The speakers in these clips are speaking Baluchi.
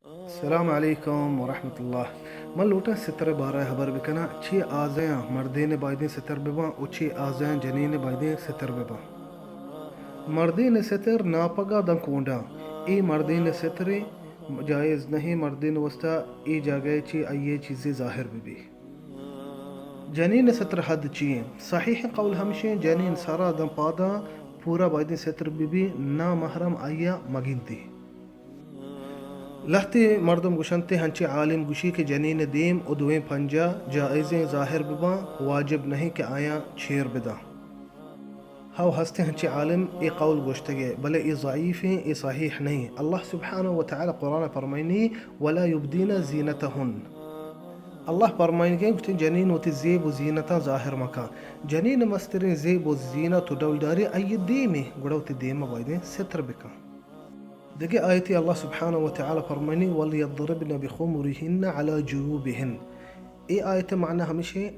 السلام علیکم ورحمۃ اللہ۔ من لوٹاں ستر ءِ بارہ ءَ ہبر بکناں۔ چے آزیاں مردین ءَ بایدیں ستر بباں و چے آزیاں جنین ءَ بایدیں ستر بباں۔ مردین ءِ ستر ناپگا داں کونڈاں۔ اے مردین ءِ سترے جائز نہیں مردین ءِ واسطہ اے جاگہ ءَ چے آئی ءِ چیزے ظاہر ببی۔ جنین ءِ ستر حد چی ایں؟ صحیح قول ہمشیں جنین سرا داں پاداں پورا بایدیں ستر ببی، نامحرم آئی ءَ مگندی۔ لہتے مردم گوشنتے، ہنچیں عالم گوشی کہ جنین ءِ دیم و دوئیں پنجہ جائزیں ظاہر بباں، واجب نہیں کہ آیاں چیر بداں۔ ہو ہستیں ہنچیں عالم اے قول گوشتگے، بلے اے ضعیفیں، اے صحیح نہیں۔ اللہ سبحانہ و تعالی قرآن ءَ فرمائنی، ولا یبدین زینتہن۔ اللہ فرمائنگے گوشتی جنین وتی زیب و زینتاں ظاہر مکن۔ جنین ءِ مستریں زیب و زینت و ڈولداری آئی ءِ دیمے، گڑا وتی دیم ءَ بایدیں ستر بکن۔ دگہ آیتے اللہ سبحانہ و تعالی فرمانی، ولیضربن بخمرہن علی جیوبہن۔ اے آیت ءِ معنی ہمشیں،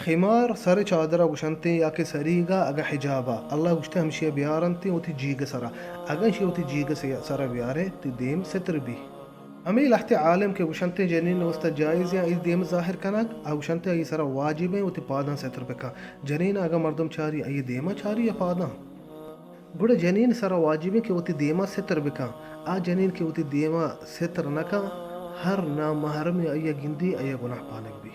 خمار سر چادر ءَ گوشنتے یا کہ سریگا اگاں حجابا۔ اللہ گوشتے ہمشی ءَ بیارنتے وتی جیگ ءِ سرا۔ اگاں ایشی وتی جیگ ءِ سرا بیارے، تی دیم ستر بی۔ ہمے لہتے عالم کہ گوشنتے جنین ءِ واسطہ جائز یا ای دیم ظاہر کنگ، آ گوشنتے آئی سرا واجب ایں وتی پاداں ستر بکن۔ جنین اگاں مردم چاری، آئی دیما چاری یا پاداں؟ گڑا جنین سرا واجب ایں کہ وتی دیما ستر بکن۔ آ جنین کہ وتی دیما ستر نہ کن، ہر نامحرمے آئی ءَ گندی، آئی ءَ گناہ پانگ بی۔